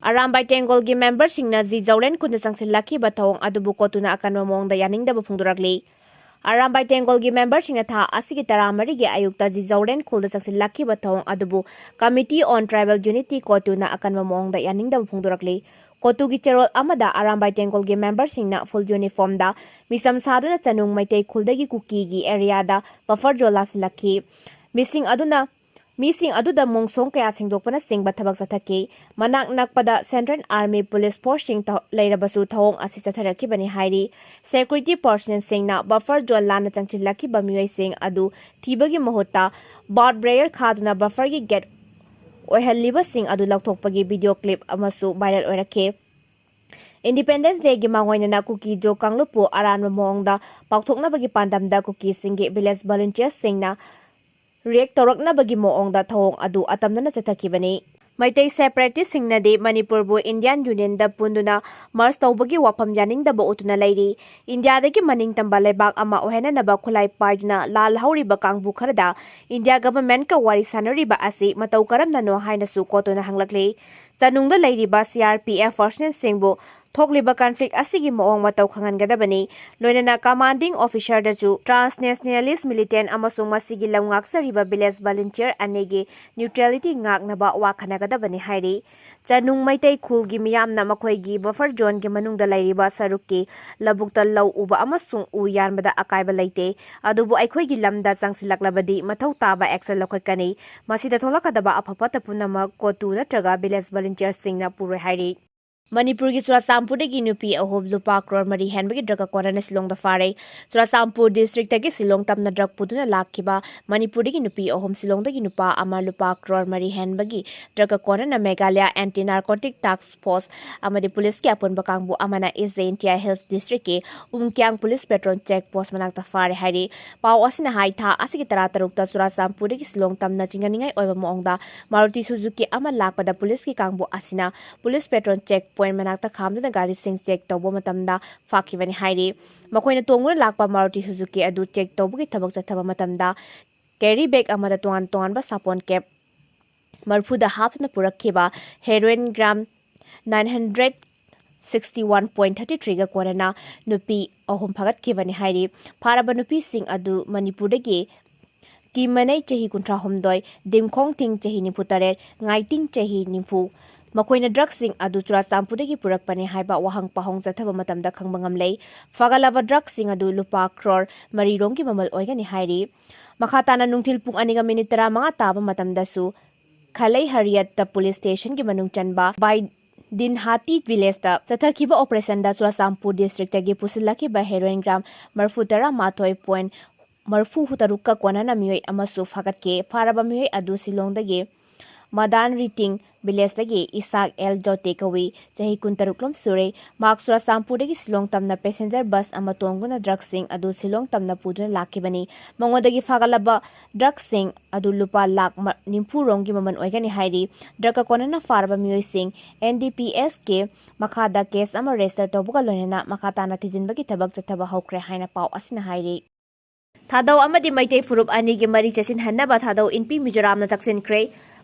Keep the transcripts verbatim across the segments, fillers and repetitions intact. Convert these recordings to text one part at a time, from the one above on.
Arambai ꯇꯦꯡꯒꯣꯜꯒꯤ ꯃꯦꯝꯕꯔꯁꯤꯡꯅ G ꯖꯧꯔꯦꯟ ꯈꯨꯟꯗ ꯆꯪꯁꯤꯜꯂꯛꯈꯤꯕ ꯊꯧꯑꯣꯡ ꯑꯗꯨꯕꯨ ꯀꯣꯇꯨꯅ ꯑꯀꯟꯕ ꯃꯑꯣꯡꯗ ꯌꯥꯅꯤꯡꯗꯕ ꯐꯣꯡꯗꯣꯔꯛꯂꯤ꯫ ꯑꯔꯥꯝꯕꯥꯏ ꯇꯦꯡꯒꯣꯜꯒꯤ ꯃꯦꯝꯕꯔꯁꯤꯡꯅ ꯊꯥ ꯑꯁꯤꯒꯤ ꯇꯔꯥꯃꯔꯤꯒꯤ ꯑꯌꯨꯛꯇ ꯖꯤ ꯖꯧꯔꯦꯟ ꯈꯨꯜꯗ ꯆꯪꯁꯤꯜꯂꯛꯈꯤꯕ ꯊꯧꯑꯣꯡ ꯑꯗꯨꯕꯨ Committee on Tribal Unity ꯀꯣꯇꯨꯅ ꯑꯀꯟꯕ ꯃꯑꯣꯡꯗ ꯌꯥꯅꯤꯡꯗꯕ ꯐꯣꯡꯗꯣꯔꯛꯂꯤ꯫ ꯀꯣꯇꯨꯒꯤ ꯆꯦꯔꯣꯜ ꯑꯃꯗ ꯑꯔꯥꯝꯕꯥꯏ ꯇꯦꯡꯒꯣꯜꯒꯤ ꯃꯦꯝꯕꯔꯁꯤꯡꯅ ꯐꯨꯜ ꯌꯨꯅꯤꯐꯣꯔꯝꯗ ꯃꯤꯁꯝ ꯁꯥꯗꯨꯅ ꯆꯅꯨꯡ ꯃꯩꯇꯩ ꯈꯨꯜꯗꯒꯤ ꯀꯨꯀꯤꯒꯤ ꯑꯦꯔꯤꯌꯥꯗ ꯕꯐꯔ ꯖꯣꯟ ꯂꯥꯟꯁꯤꯜꯂꯛꯈꯤ꯫ ꯃꯤꯁꯤꯡ ꯑꯗꯨꯅ, ꯃꯤꯁꯤꯡ ꯑꯗꯨꯗ ꯃꯣꯡꯁꯣꯡ ꯀꯌꯥ ꯁꯦꯡꯗꯣꯛꯄꯅꯆꯤꯡꯕ ꯊꯕꯛ ꯆꯠꯊꯈꯤ꯫ ꯃꯅꯥꯛ ꯅꯛꯄꯗ Central Army Police Forceꯁꯤꯡ ꯊ-, ꯂꯩꯔꯕꯁꯨ ꯊꯧꯑꯣꯡ ꯑꯁꯤ ꯆꯠꯊꯔꯛꯈꯤꯕꯅꯤ ꯍꯥꯏꯔꯤ꯫ Security personnelꯁꯤꯡꯅ ꯕꯐꯔ ꯖꯣꯟ ꯂꯥꯟꯅ ꯆꯪꯁꯤꯜꯂꯛꯈꯤꯕ ꯃꯤꯑꯣꯏꯁꯤꯡ ꯑꯗꯨ ꯊꯤꯕꯒꯤ ꯃꯍꯨꯠꯇ barbed wire ꯈꯥꯗꯨꯅ ꯕꯐꯔꯒꯤ ꯒꯦꯠ ꯑꯣꯏꯍꯜꯂꯤꯕꯁꯤꯡ ꯑꯗꯨ ꯂꯧꯊꯣꯛꯄꯒꯤ ꯚꯤꯗꯤꯑꯣ ꯀ꯭ꯂꯤꯞ ꯑꯃꯁꯨ ꯚꯥꯏꯔꯦꯜ ꯑꯣꯏꯔꯛꯈꯤ꯫ Independence Dayꯒꯤ ꯃꯥꯡꯑꯣꯏꯅꯅ ꯀꯨꯀꯤ-ꯖꯣ ꯀꯥꯡꯂꯨꯞꯄꯨ ꯑꯔꯥꯟꯕ ꯃꯑꯣꯡꯗ ꯄꯥꯎꯊꯣꯛꯅꯕꯒꯤ ꯄꯥꯟꯗꯝꯗ ꯀꯨꯀꯤꯁꯤꯡꯒꯤ village volunteersꯁꯤꯡꯅ react ꯇꯧꯔꯛꯅꯕꯒꯤ ꯃꯑꯣꯡꯗ ꯊꯧꯑꯣꯡ ꯑꯗꯨ ꯑꯇꯝꯅꯅ ꯆꯠꯊꯈꯤꯕꯅꯤ꯫ ꯃꯩꯇꯩ separatistꯁꯤꯡꯅꯗꯤ ꯃꯅꯤꯄꯨꯔꯕꯨ Indian Unionꯗ ꯄꯨꯟꯗꯨꯅ merge ꯇꯧꯕꯒꯤ ꯋꯥꯐꯝ ꯌꯥꯅꯤꯡꯗꯕ ꯎꯠꯇꯨꯅ ꯂꯩꯔꯤ꯫ ꯏꯟꯗꯤꯌꯥꯗꯒꯤ ꯃꯅꯤꯡ ꯇꯝꯕ ꯂꯩꯕꯥꯛ ꯑꯃ ꯑꯣꯏꯍꯟꯅꯅꯕ ꯈꯨꯠꯂꯥꯏ ꯄꯥꯏꯗꯨꯅ ꯂꯥꯜꯍꯧꯔꯤꯕ ꯀꯥꯡꯕꯨ ꯈꯔꯗ ꯏꯟꯗꯤꯌꯥ governmentꯀ ꯋꯥꯔꯤ ꯁꯥꯟꯅꯔꯤꯕ ꯑꯁꯤ ꯃꯇꯧ ꯀꯔꯝꯅꯅꯣ ꯍꯥꯏꯅꯁꯨ ꯀꯣꯇꯨꯅ ꯍꯪꯂꯛꯂꯤ꯫ ꯆꯅꯨꯡꯗ ꯂꯩꯔꯤꯕ C R P F personnelꯁꯤꯡꯕꯨ ꯊꯣꯛꯂꯤꯕ conflict ꯑꯁꯤꯒꯤ ꯃꯑꯣꯡ ꯃꯇꯧ ꯈꯪꯍꯟꯒꯗꯕꯅꯤ꯫ ꯂꯣꯏꯅꯅ commanding officerꯗꯁꯨ transnationalist militant ꯑꯃꯁꯨꯡ ꯃꯁꯤꯒꯤ ꯂꯝ ꯉꯥꯛꯆꯔꯤꯕ village volunteer ꯑꯅꯤꯒꯤ neutrality ꯉꯥꯛꯅꯕ ꯋꯥ ꯈꯟꯅꯒꯗꯕꯅꯤ ꯍꯥꯏꯔꯤ꯫ ꯆꯅꯨꯡ ꯃꯩꯇꯩ ꯈꯨꯜꯒꯤ ꯃꯤꯌꯥꯝꯅ ꯃꯈꯣꯏꯒꯤ buffer zoneꯒꯤ ꯃꯅꯨꯡꯗ ꯂꯩꯔꯤꯕ ꯁꯔꯨꯛꯀꯤ ꯂꯧꯕꯨꯛꯇ ꯂꯧ ꯎꯕ ꯑꯃꯁꯨꯡ ꯎ ꯌꯥꯟꯕꯗ ꯑꯀꯥꯏꯕ ꯂꯩꯇꯦ, ꯑꯗꯨꯕꯨ ꯑꯩꯈꯣꯏꯒꯤ ꯂꯝꯗ ꯆꯪꯁꯤꯜꯂꯛꯂꯕꯗꯤ ꯃꯊꯧ ꯇꯥꯕ action ꯂꯧꯈꯠꯀꯅꯤ꯫ ꯃꯁꯤꯗ ꯊꯣꯛꯂꯛꯀꯗꯕ ꯑꯐ ꯐꯠꯇ ꯄꯨꯝꯅꯃꯛ ꯀꯣꯇꯨ ꯅꯠꯇ꯭ꯔꯒ village volunteersꯁꯤꯡꯅ ꯄꯨꯔꯣꯏ ꯍꯥꯏꯔꯤ꯫ ꯃꯅꯤꯄꯨꯔꯒꯤ ꯆꯨꯔꯥꯆꯥꯟꯄꯨꯔꯗꯒꯤ ꯅꯨꯄꯤ ꯑꯍꯨꯝ ꯂꯨꯄꯥ ꯀ꯭ꯔꯣꯔ ꯃꯔꯤ ꯍꯦꯟꯕꯒꯤ drug ꯀꯣꯟꯅꯅ ꯁꯤꯂꯣꯡꯗ ꯐꯥꯔꯦ꯫ ꯆꯨꯔꯥꯆꯥꯟꯄꯨꯔ districtꯇꯒꯤ ꯁꯤꯂꯣꯡ ꯇꯝꯅ drug ꯄꯨꯗꯨꯅ ꯂꯥꯛꯈꯤꯕ ꯃꯅꯤꯄꯨꯔꯗꯒꯤ ꯅꯨꯄꯤ ꯑꯍꯨꯝ, ꯁꯤꯂꯣꯡꯗꯒꯤ ꯅꯨꯄꯥ ꯑꯃ ꯂꯨꯄꯥ ꯀ꯭ꯔꯣꯔ ꯃꯔꯤ ꯍꯦꯟꯕꯒꯤ drug ꯀꯣꯟꯅꯅ Meghalaya Anti Narcotic Task Force ꯑꯃꯗꯤ ꯄꯨꯂꯤꯁꯀꯤ ꯑꯄꯨꯟꯕ ꯀꯥꯡꯕꯨ ꯑꯃꯅ East Jaintia Hills districtꯀꯤ ꯎꯝꯀ꯭ꯌꯥꯡ police petrol check post ꯃꯅꯥꯛꯇ ꯐꯥꯔꯦ ꯍꯥꯏꯔꯤ꯫ ꯄꯥꯎ ꯑꯁꯤꯅ ꯍꯥꯏ, ꯊꯥ ꯑꯁꯤꯒꯤ ꯇꯔꯥꯇꯔꯨꯛꯇ ꯆꯨꯔꯥꯆꯥꯟꯄꯨꯔꯗꯒꯤ ꯁꯤꯂꯣꯡ ꯇꯝꯅ ꯆꯤꯡꯅꯅꯤꯡꯉꯥꯏ ꯑꯣꯏꯕ ꯃꯑꯣꯡꯗ Maruti Suzuki ꯑꯃ ꯂꯥꯛꯄꯗ ꯄꯨꯂꯤꯁꯀꯤ ꯀꯥꯡꯕꯨ ꯑꯁꯤꯅ police petrol check point ꯃꯅꯥꯛꯇ ꯈꯥꯝꯗꯨꯅ ꯒꯥꯔꯤꯁꯤꯡ check ꯇꯧꯕ ꯃꯇꯝꯗ ꯐꯥꯈꯤꯕꯅꯤ ꯍꯥꯏꯔꯤ꯫ ꯃꯈꯣꯏꯅ ꯇꯣꯡꯗꯨꯅ ꯂꯥꯛꯄ Maruti Suzuki ꯑꯗꯨ check ꯇꯧꯕꯒꯤ ꯊꯕꯛ ꯆꯠꯊꯕ ꯃꯇꯝꯗ carry bag ꯑꯃꯗ ꯇꯣꯉꯥꯟ ꯇꯣꯉꯥꯟꯕ ꯁꯥꯄꯣꯟ ꯀꯦꯞ ꯃꯔꯐꯨꯗ ꯍꯥꯞꯇꯨꯅ ꯄꯨꯔꯛꯈꯤꯕ heroin gram nine hundred sixty one point thirty three ꯒ ꯀꯣꯟꯅꯅ ꯅꯨꯄꯤ ꯑꯍꯨꯝ ꯐꯥꯒꯠꯈꯤꯕꯅꯤ ꯍꯥꯏꯔꯤ꯫ ꯐꯥꯔꯕ ꯅꯨꯄꯤꯁꯤꯡ ꯑꯗꯨ ꯃꯅꯤꯄꯨꯔꯗꯒꯤ ꯀꯤꯃꯅꯩ, ꯆꯍꯤ ꯀꯨꯟꯊ꯭ꯔꯥ ꯍꯨꯝꯗꯣꯏ, ꯗꯤꯝꯈꯣꯡ ꯊꯤꯡ, ꯆꯍꯤ ꯅꯤꯐꯨ ꯇꯔꯦꯠ, ꯉꯥꯏꯇꯤꯡ, ꯆꯍꯤ ꯅꯤꯐꯨ꯫ ꯃꯈꯣꯏꯅ ꯗ꯭ꯔꯒꯁꯤꯡ ꯑꯗꯨ ꯆꯨꯔꯥꯆꯥꯟꯄꯨꯔꯗꯒꯤ ꯄꯨꯔꯛꯄꯅꯤ ꯍꯥꯏꯕ ꯋꯥꯍꯪ ꯄꯥꯎꯍꯪ ꯆꯠꯊꯕ ꯃꯇꯝꯗ ꯈꯪꯕ ꯉꯝꯂꯦ꯫ ꯐꯒꯠꯂꯕ ꯗ꯭ꯔꯒꯁꯤꯡ ꯑꯗꯨ ꯂꯨꯄꯥ ꯀ꯭ꯔꯣꯔ ꯃꯔꯤꯔꯣꯝꯒꯤ ꯃꯃꯜ ꯑꯣꯏꯒꯅꯤ ꯍꯥꯏꯔꯤ꯫ ꯃꯈꯥ ꯇꯥꯅ ꯅꯨꯡꯊꯤꯜ ꯄꯨꯡ ꯑꯅꯤꯒ ꯃꯤꯅꯤꯠ ꯇꯔꯥꯃꯉꯥ ꯇꯥꯕ ꯃꯇꯝꯗꯁꯨ ꯈꯂꯩ ꯍꯔꯤꯌꯠꯇ ꯄꯨꯂꯤꯁ ꯁ꯭ꯇꯦꯁꯟꯒꯤ ꯃꯅꯨꯡ ꯆꯟꯕ ꯕꯥꯏꯗꯤꯟꯍꯥꯇꯤ ꯚꯤꯂꯦꯖꯇ ꯆꯠꯊꯈꯤꯕ ꯑꯣꯄꯔꯦꯁꯟꯗ ꯆꯨꯔꯥꯆꯥꯟꯄꯨꯔ ꯗꯤꯁꯇ꯭ꯔꯤꯛꯇꯒꯤ ꯄꯨꯁꯤꯜꯂꯛꯈꯤꯕ ꯍꯦꯔꯣꯏꯟ ꯒ꯭ꯔꯥꯝ ꯃꯔꯐꯨ ꯇꯔꯥꯃꯥꯊꯣꯏ ꯄꯣꯏꯟ ꯃꯔꯐꯨ ꯇꯔꯨꯛꯀ ꯀꯣꯟꯅꯅ ꯃꯤꯑꯣꯏ ꯑꯃꯁꯨ ꯐꯥꯒꯠꯈꯤ꯫ ꯐꯥꯔꯕ ꯃꯤꯑꯣꯏ ꯑꯗꯨ ꯁꯤꯂꯣꯡꯗꯒꯤ ꯃꯗꯥꯟ ꯔꯤꯇꯤꯡ ꯚꯤꯂꯦꯖꯇꯒꯤ ꯏꯁꯥꯛ ꯑꯦꯜ ꯖꯣꯇꯦ ꯀꯧꯏ, ꯆꯍꯤ ꯀꯨꯟꯇꯔꯨꯛ ꯂꯣꯝ ꯁꯨꯔꯦ꯫ ꯃꯍꯥꯛ ꯆꯨꯔꯥꯆꯥꯟꯄꯨꯔꯗꯒꯤ ꯁꯤꯂꯣꯡ ꯇꯝꯅ ꯄꯦꯁꯦꯟꯖꯔ ꯕꯁ ꯑꯃ ꯇꯣꯡꯗꯨꯅ ꯗ꯭ꯔꯒꯁꯤꯡ ꯑꯗꯨ ꯁꯤꯂꯣꯡ ꯇꯝꯅ ꯄꯨꯗꯨꯅ ꯂꯥꯛꯈꯤꯕꯅꯤ꯫ ꯃꯉꯣꯟꯗꯒꯤ ꯐꯥꯒꯠꯂꯕ ꯗ꯭ꯔꯒꯁꯤꯡ ꯑꯗꯨ ꯂꯨꯄꯥ ꯂꯥꯈ ꯃ-, ꯅꯤꯐꯨ ꯔꯣꯝꯒꯤ ꯃꯃꯜ ꯑꯣꯏꯒꯅꯤ ꯍꯥꯏꯔꯤ꯫ ꯗ꯭ꯔꯒꯀ ꯀꯣꯟꯅꯅ ꯐꯥꯔꯕ ꯃꯤꯑꯣꯏꯁꯤꯡ ꯑꯦꯟ ꯗꯤ ꯄꯤ ꯑꯦꯁꯀꯤ ꯃꯈꯥꯗ ꯀꯦꯁ ꯑꯃ ꯔꯦꯖꯤꯁꯇꯔ ꯇꯧꯕꯒ ꯂꯣꯏꯅꯅ ꯃꯈꯥ ꯇꯥꯅ ꯊꯤꯖꯤꯟꯕꯒꯤ ꯊꯕꯛ ꯆꯠꯊꯕ ꯍꯧꯈ꯭ꯔꯦ ꯍꯥꯏꯅ ꯄꯥꯎ ꯑꯁꯤꯅ ꯍꯥꯏꯔꯤ꯫ ꯊꯥꯗꯧ ꯑꯃꯗꯤ ꯃꯩꯇꯩ ꯐꯨꯔꯨꯞ ꯑꯅꯤꯒꯤ ꯃꯔꯤ ꯆꯦꯠꯁꯤꯟꯍꯟꯅꯕ ꯊꯥꯗꯧ ꯏꯟꯄꯤ ꯃꯤꯖꯣꯔꯥꯝꯅ ꯇꯛꯁꯤꯟꯈ꯭ꯔꯦ꯫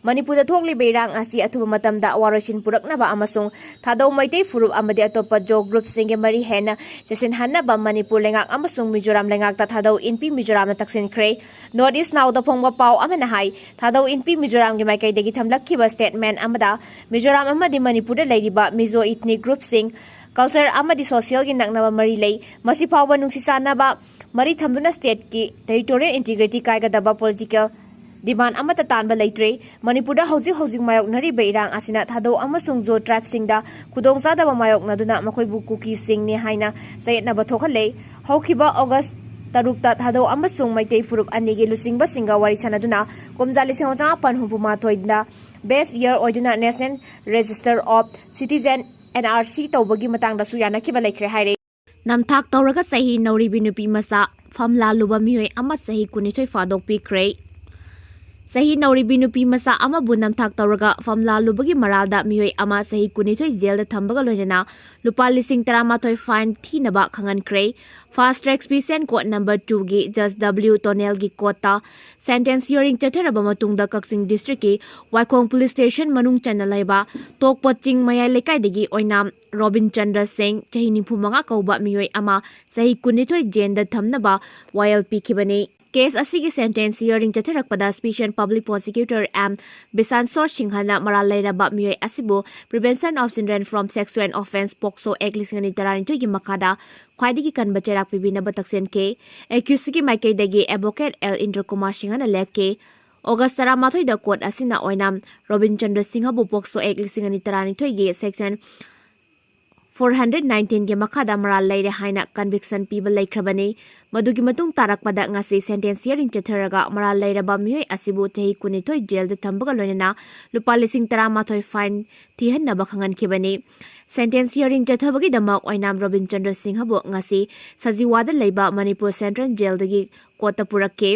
ꯃꯅꯤꯄꯨꯔꯗ ꯊꯣꯛꯂꯤꯕ ꯏꯔꯥꯡ ꯑꯁꯤ ꯑꯊꯨꯕ ꯃꯇꯝꯗ ꯋꯥꯔꯣꯏꯁꯤꯟ ꯄꯨꯔꯛꯅꯕ ꯑꯃꯁꯨꯡ ꯊꯥꯗꯧ ꯃꯩꯇꯩ ꯐꯨꯔꯨꯞ ꯑꯃꯗꯤ ꯑꯇꯣꯞꯄ ꯖꯣ ꯒ꯭ꯔꯨꯞꯁꯤꯡꯒꯤ ꯃꯔꯤ ꯍꯦꯟꯅ ꯆꯦꯠꯁꯤꯟꯍꯟꯅꯕ ꯃꯅꯤꯄꯨꯔ ꯂꯩꯉꯥꯛ ꯑꯃꯁꯨꯡ ꯃꯤꯖꯣꯔꯥꯝ ꯂꯩꯉꯥꯛꯇ ꯊꯥꯗꯧ ꯏꯟꯄꯤ ꯃꯤꯖꯣꯔꯥꯝꯅ ꯇꯛꯁꯤꯟꯈ꯭ꯔꯦ꯫ ꯅꯣꯔꯠ ꯏꯁ ꯅꯥꯎꯗ ꯐꯣꯡꯕ ꯄꯥꯎ ꯑꯃꯅ ꯍꯥꯏ, ꯊꯥꯗꯧ ꯏꯟꯄꯤ ꯃꯤꯖꯣꯔꯥꯝꯒꯤ ꯃꯥꯏꯀꯩꯗꯒꯤ ꯊꯝꯂꯛꯈꯤꯕ ꯁ꯭ꯇꯦꯠꯃꯦꯟ ꯑꯃꯗ ꯃꯤꯖꯣꯔꯥꯝ ꯑꯃꯗꯤ ꯃꯅꯤꯄꯨꯔꯗ ꯂꯩꯔꯤꯕ ꯃꯤꯖꯣ ꯏꯊꯅꯤꯛ ꯒ꯭ꯔꯨꯞꯁꯤꯡ, ꯀꯜꯆꯔ ꯑꯃꯗꯤ ꯁꯣꯁꯤꯌꯦꯜꯒꯤ ꯅꯛꯅꯕ ꯃꯔꯤ ꯂꯩ꯫ ꯃꯁꯤ ꯐꯥꯎꯕ ꯅꯨꯡꯁꯤ ꯆꯥꯟꯅꯕ ꯃꯔꯤ ꯊꯝꯗꯨꯅ ꯁ꯭ꯇꯦꯠꯀꯤ ꯇꯦꯔꯤꯇꯣꯔꯤꯌꯦꯜ ꯏꯟꯇꯤꯒ꯭ꯔꯤꯇꯤ ꯀꯥꯏꯒꯗꯕ ꯄꯣꯂꯤꯇꯤꯀꯦꯜ ꯗꯤꯃꯥꯟ ꯑꯃꯠꯇ ꯇꯥꯟꯕ ꯂꯩꯇ꯭ꯔꯦ꯫ ꯃꯅꯤꯄꯨꯔꯗ ꯍꯧꯖꯤꯛ ꯍꯧꯖꯤꯛ ꯃꯥꯌꯣꯛꯅꯔꯤꯕ ꯏꯔꯥꯡ ꯑꯁꯤꯅ ꯊꯥꯗꯧ ꯑꯃꯁꯨꯡ ꯖꯣ ꯇ꯭ꯔꯥꯏꯕꯁꯤꯡꯗ ꯈꯨꯗꯣꯡꯆꯥꯗꯕ ꯃꯥꯌꯣꯛꯅꯗꯨꯅ ꯃꯈꯣꯏꯕꯨ ꯀꯨꯀꯤꯁꯤꯡꯅꯤ ꯍꯥꯏꯅ ꯆꯌꯦꯠꯅꯕ ꯊꯣꯛꯍꯜꯂꯦ꯫ ꯍꯧꯈꯤꯕ ꯑꯣꯒꯁ ꯇꯔꯨꯛꯇ ꯊꯥꯗꯧ ꯑꯃꯁꯨꯡ ꯃꯩꯇꯩ ꯐꯨꯔꯨꯞ ꯑꯅꯤꯒꯤ ꯂꯨꯆꯤꯡꯕꯁꯤꯡꯒ ꯋꯥꯔꯤ ꯁꯥꯟꯅꯗꯨꯅ ꯀꯨꯝꯖꯥ ꯂꯤꯁꯤꯡ ꯑꯃ ꯆꯃꯥꯄꯟ ꯍꯨꯝꯐꯨ ꯃꯥꯊꯣꯏꯗ ꯕꯦꯁ ꯌꯔ ꯑꯣꯏꯗꯨꯅ National Register of Citizen, N R C, ꯇꯧꯕꯒꯤ ꯃꯇꯥꯡꯗꯁꯨ ꯌꯥꯅꯈꯤꯕ ꯂꯩꯈ꯭ꯔꯦ ꯍꯥꯏꯔꯦ꯫ ꯅꯝꯊꯥꯛ ꯇꯧꯔꯒ ꯆꯍꯤ ꯅꯧꯔꯤꯕꯤ ꯅꯨꯄꯤ ꯃꯆꯥ ꯐꯝꯂꯥ ꯂꯨꯕ ꯃꯤꯑꯣꯏ ꯑꯃ ꯆꯍꯤ ꯀꯨꯟꯅꯤꯊꯣꯏ ꯐꯥꯗꯣꯛꯄꯤꯈ꯭ꯔꯦ꯫ ꯆꯍꯤ ꯅꯧꯔꯤꯕꯤ ꯅꯨꯄꯤ ꯃꯆꯥ ꯑꯃꯕꯨ ꯅꯝꯊꯥꯛ ꯇꯧꯔꯒ ꯐꯝ ꯂꯥꯜꯂꯨꯕꯒꯤ ꯃꯔꯥꯜꯗ ꯃꯤꯑꯣꯏ ꯑꯃ ꯆꯍꯤ ꯀꯨꯟꯅꯤꯊꯣꯏ ꯖꯦꯜꯗ ꯊꯝꯕꯒ ꯂꯣꯏꯅꯅ ꯂꯨꯄꯥ ꯂꯤꯁꯤꯡ ꯇꯔꯥꯃꯥꯊꯣꯏ ꯐꯥꯏꯟ ꯊꯤꯅꯕ ꯈꯪꯍꯟꯈ꯭ꯔꯦ꯫ Fast Track Species Court Number Two ꯒꯤ Judge W ꯇꯣꯅꯦꯜꯒꯤ ꯀꯣꯔꯠꯇ sentence hearing ꯆꯠꯊꯔꯕ ꯃꯇꯨꯡꯗ ꯀꯛꯆꯤꯡ ꯗꯤꯁꯇ꯭ꯔꯤꯛꯀꯤ ꯋꯥꯏꯈꯣꯡ ꯄꯨꯂꯤꯁ ꯁ꯭ꯇꯦꯁꯟ ꯃꯅꯨꯡ ꯆꯟꯅ ꯂꯩꯕ ꯇꯣꯛꯄ ꯆꯤꯡ ꯃꯌꯥꯏ ꯂꯩꯀꯥꯏꯗꯒꯤ ꯑꯣꯏꯅꯥꯝ ꯔꯣꯕꯤꯟ ꯆꯟꯗ꯭ꯔ ꯁꯤꯡ, ꯆꯍꯤ ꯅꯤꯐꯨ ꯃꯉꯥ ꯀꯧꯕ ꯃꯤꯑꯣꯏ ꯑꯃ ꯆꯍꯤ ꯀꯨꯟꯅꯤꯊꯣꯏ ꯖꯦꯜꯗ ꯊꯝꯅꯕ ꯋꯥꯌꯦꯜ ꯄꯤꯈꯤꯕꯅꯤ꯫ ꯀꯦꯁ ꯑꯁꯤꯒꯤ sentence hearing ꯆꯠꯊꯔꯛꯄꯗ special public prosecutor M ꯕꯤꯁꯥꯟꯁꯣꯔ ꯁꯤꯡꯍꯅ ꯃꯔꯥꯜ ꯂꯩꯔꯕ ꯃꯤꯑꯣꯏ ꯑꯁꯤꯕꯨ Prevention of Children from Sexual Offence, POCSO Act ꯂꯤꯁꯤꯡ ꯑꯅꯤ ꯇꯔꯥꯅꯤꯊꯣꯏꯒꯤ ꯃꯈꯥꯗ ꯈ꯭ꯋꯥꯏꯗꯒꯤ ꯀꯟꯕ ꯆꯩꯔꯥꯛ ꯄꯤꯕꯤꯅꯕ ꯇꯛꯁꯤꯟꯈꯤ꯫ Accusedꯀꯤ ꯃꯥꯏꯀꯩꯗꯒꯤ advocate L ꯏꯟꯗ꯭ꯔꯀꯨꯃꯥꯔ ꯁꯤꯡꯍꯅ ꯂꯦꯞꯈꯤ꯫ August ꯇꯔꯥꯃꯥꯊꯣꯏꯗ ꯀꯣꯔꯠ ꯑꯁꯤꯅ ꯑꯣꯏꯅꯥꯝ ꯔꯣꯕꯤꯟ ꯆꯟꯗ꯭ꯔ ꯁꯤꯡꯍꯕꯨ POCSO Act ꯂꯤꯁꯤꯡ ꯑꯅꯤ ꯇꯔꯥꯅꯤꯊꯣꯏꯒꯤ section four hundred nineteenꯒꯤ ꯃꯈꯥꯗ ꯃꯔꯥꯜ ꯂꯩꯔꯦ ꯍꯥꯏꯅ conviction ꯄꯤꯕ ꯂꯩꯈ꯭ꯔꯕꯅꯤ꯫ ꯃꯗꯨꯒꯤ ꯃꯇꯨꯡ ꯇꯥꯔꯛꯄꯗ ꯉꯁꯤ sentence hearing ꯆꯠꯊꯔꯒ ꯃꯔꯥꯜ ꯂꯩꯔꯕ ꯃꯤꯑꯣꯏ ꯑꯁꯤꯕꯨ ꯆꯍꯤ ꯀꯨꯟꯅꯤꯊꯣꯏ ꯖꯦꯜꯗ ꯊꯝꯕꯒ ꯂꯣꯏꯅꯅ ꯂꯨꯄꯥ ꯂꯤꯁꯤꯡ ꯇꯔꯥꯃꯥꯊꯣꯏ ꯐꯥꯏꯟ ꯊꯤꯍꯟꯅꯕ ꯈꯪꯍꯟꯈꯤꯕꯅꯤ꯫ Sentence hearing ꯆꯠꯊꯕꯒꯤꯗꯃꯛ ꯑꯣꯏꯅꯥꯝ ꯔꯣꯕꯤꯟ ꯆꯟꯗ꯭ꯔ ꯁꯤꯡꯍꯕꯨ ꯉꯁꯤ ꯁꯖꯤꯋꯥꯗ ꯂꯩꯕ ꯃꯅꯤꯄꯨꯔ ꯁꯦꯟꯇ꯭ꯔꯦꯜ ꯖꯦꯜꯗꯒꯤ ꯀꯣꯔꯠꯇ ꯄꯨꯔꯛꯈꯤ꯫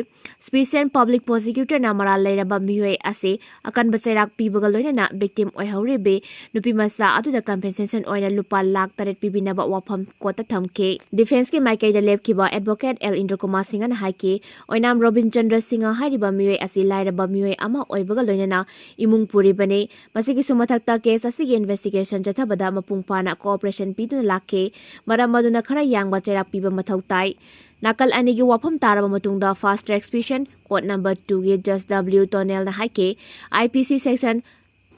Special Public Prosecutorꯅ ꯃꯔꯥꯜ ꯂꯩꯔꯕ ꯃꯤꯑꯣꯏ ꯑꯁꯤ ꯑꯀꯟꯕ ꯆꯩꯔꯥꯛ ꯄꯤꯕꯒ ꯂꯣꯏꯅꯅ victim ꯑꯣꯏꯍꯧꯔꯤꯕꯤ ꯅꯨꯄꯤ ꯃꯆꯥ ꯑꯗꯨꯗ compensation ꯑꯣꯏꯅ ꯂꯨꯄꯥ ꯂꯥꯈ ꯇꯔꯦꯠ ꯄꯤꯕꯤꯅꯕ ꯋꯥꯐꯝ ꯀꯣꯔꯠꯇ ꯊꯝꯈꯤ꯫ Defenceꯀꯤ ꯃꯥꯏꯀꯩꯗ ꯂꯦꯞꯈꯤꯕ advocate L ꯏꯟꯗ꯭ꯔꯀꯨꯃꯥꯔ ꯁꯤꯡꯍꯅ ꯍꯥꯏꯈꯤ, ꯑꯣꯏꯅꯥꯝ ꯔꯣꯕꯤꯟ ꯆꯟꯗ꯭ꯔ ꯁꯤꯡꯍ ꯍꯥꯏꯔꯤꯕ ꯃꯤꯑꯣꯏ ꯑꯁꯤ ꯂꯥꯏꯔꯕ ꯃꯤꯑꯣꯏ ꯑꯃ ꯑꯣꯏꯕꯒ ꯂꯣꯏꯅꯅ ꯏꯃꯨꯡ ꯄꯨꯔꯤꯕꯅꯤ꯫ ꯃꯁꯤꯒꯤꯁꯨ ꯃꯊꯛꯇ ꯀꯦꯁ ꯑꯁꯤꯒꯤ investigation ꯆꯠꯊꯕꯗ ꯃꯄꯨꯡ ꯐꯥꯅ cooperation ꯄꯤꯗꯨꯅ ꯂꯥꯛꯈꯤ꯫ ꯃꯔꯝ ꯑꯗꯨꯅ ꯈꯔ ꯌꯥꯡꯕ ꯆꯩꯔꯥꯛ ꯄꯤꯕ ꯃꯊꯧ ꯇꯥꯏ꯫ ꯅꯥꯀꯜ ꯑꯅꯤꯒꯤ ꯋꯥꯐꯝ ꯇꯥꯔꯕ ꯃꯇꯨꯡꯗ Fast Track Species Court Number Twoꯒꯤ Judge W ꯇꯣꯅꯦꯜꯅ ꯍꯥꯏꯈꯤ, IPC section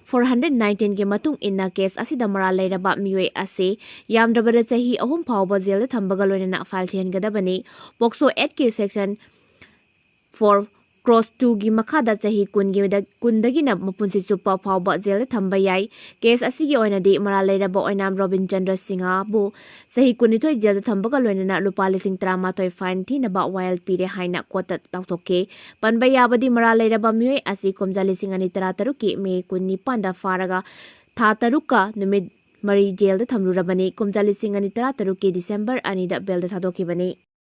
four hundred nineteenꯒꯤ ꯃꯇꯨꯡ ꯏꯟꯅ ꯀꯦꯁ ꯑꯁꯤꯗ ꯃꯔꯥꯜ ꯂꯩꯔꯕ ꯃꯤꯑꯣꯏ ꯑꯁꯤ ꯌꯥꯝꯗ꯭ꯔꯕꯗ ꯆꯍꯤ ꯑꯍꯨꯝ ꯐꯥꯎꯕ ꯖꯦꯜꯗ ꯊꯝꯕꯒ ꯂꯣꯏꯅꯅ file ꯊꯤꯍꯟꯒꯗꯕꯅꯤ꯫ POCSO Actꯀꯤ section four cross twoꯒꯤ ꯃꯈꯥꯗ ꯆꯍꯤ ꯀꯨꯟꯒꯤ ꯀꯨꯟꯗꯒꯤꯅ ꯃꯄꯨꯟꯁꯤ ꯆꯨꯞꯄ ꯐꯥꯎꯕ ꯖꯦꯜꯗ ꯊꯝꯕ ꯌꯥꯏ꯫ ꯀꯦꯁ ꯑꯁꯤꯒꯤ ꯑꯣꯏꯅꯗꯤ ꯃꯔꯥꯜ ꯂꯩꯔꯕ ꯑꯣꯏꯅꯥꯝ ꯔꯣꯕꯤꯟ ꯆꯟꯗ꯭ꯔ ꯁꯤꯡꯍꯕꯨ ꯆꯍꯤ ꯀꯨꯟꯅꯤꯊꯣꯏ ꯖꯦꯜꯗ ꯊꯝꯕꯒ ꯂꯣꯏꯅꯅ ꯂꯨꯄꯥ ꯂꯤꯁꯤꯡ ꯇꯔꯥꯃꯥꯊꯣꯏ ꯐꯥꯏꯟ ꯊꯤꯅꯕ ꯋꯥꯌꯦꯜ ꯄꯤꯔꯦ ꯍꯥꯏꯅ ꯀꯣꯔꯠꯇ ꯂꯥꯎꯊꯣꯛꯈꯤ꯫ ꯄꯟꯕ ꯌꯥꯕꯗꯤ ꯃꯔꯥꯜ ꯂꯩꯔꯕ ꯃꯤꯑꯣꯏ ꯑꯁꯤ ꯀꯨꯝꯖꯥ ꯂꯤꯁꯤꯡ ꯑꯅꯤ ꯇꯔꯥꯇꯔꯨꯛꯀꯤ ꯃꯦ ꯀꯨꯟꯅꯤꯄꯥꯟꯗ ꯐꯥꯔꯒ ꯊꯥ ꯇꯔꯨꯛꯀ ꯅꯨꯃꯤꯠ ꯃꯔꯤ ꯖꯦꯜꯗ ꯊꯝꯂꯨꯔꯕꯅꯤ꯫ ꯀꯨꯝꯖꯥ ꯂꯤꯁꯤꯡ ꯑꯅꯤ ꯇꯔꯥꯇꯔꯨꯛꯀꯤ ꯗꯤꯁꯦꯝꯕꯔ ꯑꯅꯤꯗ ꯕꯦꯜꯗ ꯊꯥꯗꯣꯛꯈꯤꯕꯅꯤ꯫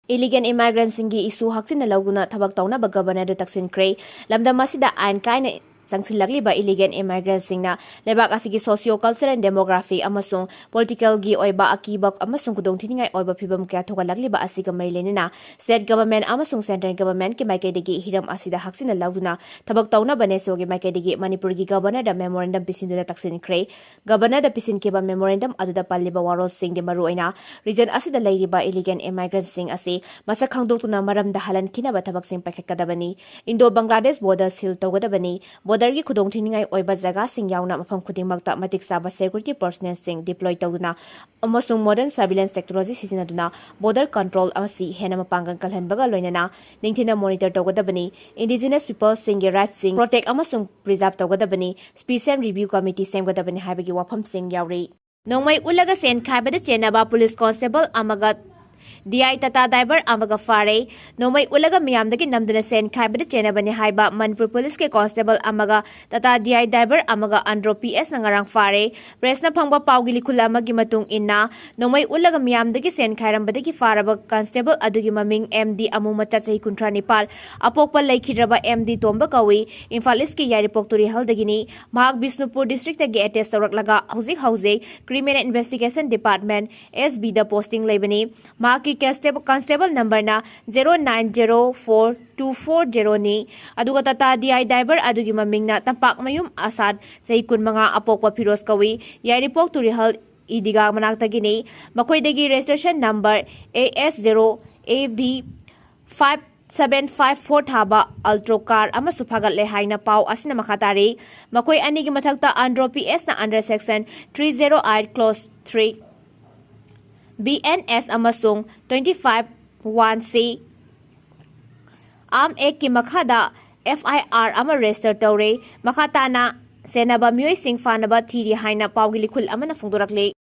Illegal immigrantꯁꯤꯡꯒꯤ issue ꯍꯛꯆꯤꯟꯅ ꯂꯧꯗꯨꯅ ꯊꯕꯛ ꯇꯧꯅꯕ Governorꯗ ꯇꯛꯁꯤꯟꯈ꯭ꯔꯦ꯫ ꯂꯝꯗꯝ ꯑꯁꯤꯗ ꯑꯥꯏꯟ ꯀꯥꯏꯅ ꯆꯪꯁꯤꯜꯂꯛꯂꯤꯕ illegal immigrantꯁꯤꯡꯅ ꯂꯩꯕꯥꯛ ꯑꯁꯤꯒꯤ socio-cultural and demography ꯑꯃꯁꯨꯡ politicalꯒꯤ ꯑꯣꯏꯕ ꯑꯀꯤꯕ ꯑꯃꯁꯨꯡ ꯈꯨꯗꯣꯡꯊꯤꯅꯤꯡꯉꯥꯏ ꯑꯣꯏꯕ ꯐꯤꯚꯝ ꯀꯌꯥ ꯊꯣꯛꯍꯜꯂꯛꯂꯤꯕ ꯑꯁꯤꯒ ꯃꯔꯤ ꯂꯩꯅꯅ state government ꯑꯃꯁꯨꯡ central governmentꯀꯤ ꯃꯥꯏꯀꯩꯗꯒꯤ ꯍꯤꯔꯝ ꯑꯁꯤꯗ ꯍꯛꯆꯤꯟꯅ ꯂꯧꯗꯨꯅ ꯊꯕꯛ ꯇꯧꯅꯕ NESOꯒꯤ ꯃꯥꯏꯀꯩꯗꯒꯤ ꯃꯅꯤꯄꯨꯔꯒꯤ Governorꯗ memorandum ꯄꯤꯁꯤꯟꯗꯨꯅ ꯇꯛꯁꯤꯟꯈ꯭ꯔꯦ꯫ Governorꯗ ꯄꯤꯁꯤꯟꯈꯤꯕ memorandum ꯑꯗꯨꯗ ꯄꯜꯂꯤꯕ ꯋꯥꯔꯣꯜꯁꯤꯡꯗꯤ ꯃꯔꯨꯑꯣꯏꯅ region ꯑꯁꯤꯗ ꯂꯩꯔꯤꯕ illegal immigrantꯁꯤꯡ ꯑꯁꯤ ꯃꯁꯛ ꯈꯪꯗꯣꯛꯇꯨꯅ ꯃꯔꯝꯗ ꯍꯜꯍꯟꯈꯤꯅꯕ ꯊꯕꯛꯁꯤꯡ ꯄꯥꯏꯈꯠꯀꯗꯕꯅꯤ꯫ Indo-Bangladesh border seal ꯇꯧꯒꯗꯕꯅꯤ꯫ Borderꯒꯤ ꯈꯨꯗꯣꯡꯊꯤꯅꯤꯡꯉꯥꯏ ꯑꯣꯏꯕ ꯖꯒꯥꯁꯤꯡ ꯌꯥꯎꯅ ꯃꯐꯝ ꯈꯨꯗꯤꯡꯃꯛꯇ ꯃꯇꯤꯛ ꯆꯥꯕ security personnelꯁꯤꯡ deploy ꯇꯧꯗꯨꯅ ꯑꯃꯁꯨꯡ modern surveillance technology ꯁꯤꯖꯤꯟꯅꯗꯨꯅ border control ꯑꯁꯤ ꯍꯦꯟꯅ ꯃꯄꯥꯡꯒꯜ ꯀꯜꯍꯟꯕꯒ ꯂꯣꯏꯅꯅ ꯅꯤꯡꯊꯤꯅ monitor ꯇꯧꯒꯗꯕꯅꯤ꯫ Indigenous peopleꯁꯤꯡꯒꯤ rightsꯁꯤꯡ protect ꯑꯃꯁꯨꯡ preserve ꯇꯧꯒꯗꯕꯅꯤ꯫ Special review committee ꯁꯦꯝꯒꯗꯕꯅꯤ ꯍꯥꯏꯕꯒꯤ ꯋꯥꯐꯝꯁꯤꯡ ꯌꯥꯎꯔꯤ꯫ ꯅꯣꯡꯃꯩ ꯎꯠꯂꯒ ꯁꯦꯟ ꯈꯥꯏꯕꯗ ꯆꯦꯟꯅꯕ police constable ꯑꯃꯒ D I Tata driver ꯑꯃꯒ ꯐꯥꯔꯦ꯫ ꯅꯣꯡꯃꯩ ꯎꯠꯂꯒ ꯃꯤꯌꯥꯝꯗꯒꯤ ꯅꯝꯗꯨꯅ ꯁꯦꯟ ꯈꯥꯏꯕꯗ ꯆꯦꯟꯅꯕꯅꯤ ꯍꯥꯏꯕ ꯃꯅꯤꯄꯨꯔ policeꯀꯤ constable ꯑꯃꯒ Tata D I driver ꯑꯃꯒ ꯑꯟꯗ꯭ꯔꯣ P S ꯅ ꯉꯔꯥꯡ ꯐꯥꯔꯦ꯫ Pressꯅ ꯐꯪꯕ ꯄꯥꯎꯒꯤ ꯂꯤꯈꯨꯜ ꯑꯃꯒꯤ ꯃꯇꯨꯡ ꯏꯟꯅ, ꯅꯣꯡꯃꯩ ꯎꯠꯂꯒ ꯃꯤꯌꯥꯝꯗꯒꯤ ꯁꯦꯟ ꯈꯥꯏꯔꯝꯕꯗꯒꯤ ꯐꯥꯔꯕ constable ꯑꯗꯨꯒꯤ ꯃꯃꯤꯡ M D ꯑꯃꯨ ꯃꯆꯥ ꯆꯍꯤ ꯀꯨꯟꯊ꯭ꯔꯥ ꯅꯤꯄꯥꯜ, ꯑꯄꯣꯛꯄ ꯂꯩꯈꯤꯗ꯭ꯔꯕ M D ꯇꯣꯝꯕ ꯀꯧꯏ꯫ ꯏꯝꯐꯥꯜ Eastꯀꯤ ꯌꯥꯏꯔꯤꯄꯣꯛ ꯇꯨꯔꯦꯜꯗꯒꯤꯅꯤ꯫ ꯃꯍꯥꯛ ꯕꯤꯁꯅꯨꯄꯨꯔ districtꯇꯒꯤ attach ꯇꯧꯔꯛꯂꯒ ꯍꯧꯖꯤꯛ ꯍꯧꯖꯤꯛ Criminal Investigation Department, S Bꯗ posting ꯂꯩꯕꯅꯤ꯫ ꯃꯍꯥꯛꯀꯤ constable, constable numberꯅ zero nine zero four two four zeroꯅꯤ꯫ ꯑꯗꯨꯒ Tata D I driver ꯑꯗꯨꯒꯤ ꯃꯃꯤꯡꯅ ꯇꯝꯄꯥꯛꯃꯌꯨꯝ ꯑꯁꯥꯗ, ꯆꯍꯤ ꯀꯨꯟꯃꯉꯥ, ꯑꯄꯣꯛꯄ ꯐꯤꯔꯣꯖ ꯀꯧꯏ꯫ ꯌꯥꯏꯔꯤꯄꯣꯛ ꯇꯨꯔꯦꯜ ꯏꯗꯤꯒꯥ ꯃꯅꯥꯛꯇꯒꯤꯅꯤ꯫ ꯃꯈꯣꯏꯗꯒꯤ registration number A S zero A B five seven five four ꯊꯥꯕ Alto car ꯑꯃꯁꯨ ꯐꯥꯒꯠꯂꯦ ꯍꯥꯏꯅ ꯄꯥꯎ ꯑꯁꯤꯅ ꯃꯈꯥ ꯇꯥꯔꯤ꯫ ꯃꯈꯣꯏ ꯑꯅꯤꯒꯤ ꯃꯊꯛꯇ ꯑꯟꯗ꯭ꯔꯣ P S ꯅ under section three zero eight clause three B N S ꯑꯃꯁꯨꯡ twenty five one C Arm Actꯀꯤ ꯃꯈꯥꯗ F I R ꯑꯃ register ꯇꯧꯔꯦ꯫ ꯃꯈꯥ ꯇꯥꯅ ꯆꯦꯟꯅꯕ ꯃꯤꯑꯣꯏꯁꯤꯡ ꯐꯥꯅꯕ ꯊꯤꯔꯤ ꯍꯥꯏꯅ ꯄꯥꯎꯒꯤ ꯂꯤꯈꯨꯜ ꯑꯃꯅ ꯐꯣꯡꯗꯣꯔꯛꯂꯤ꯫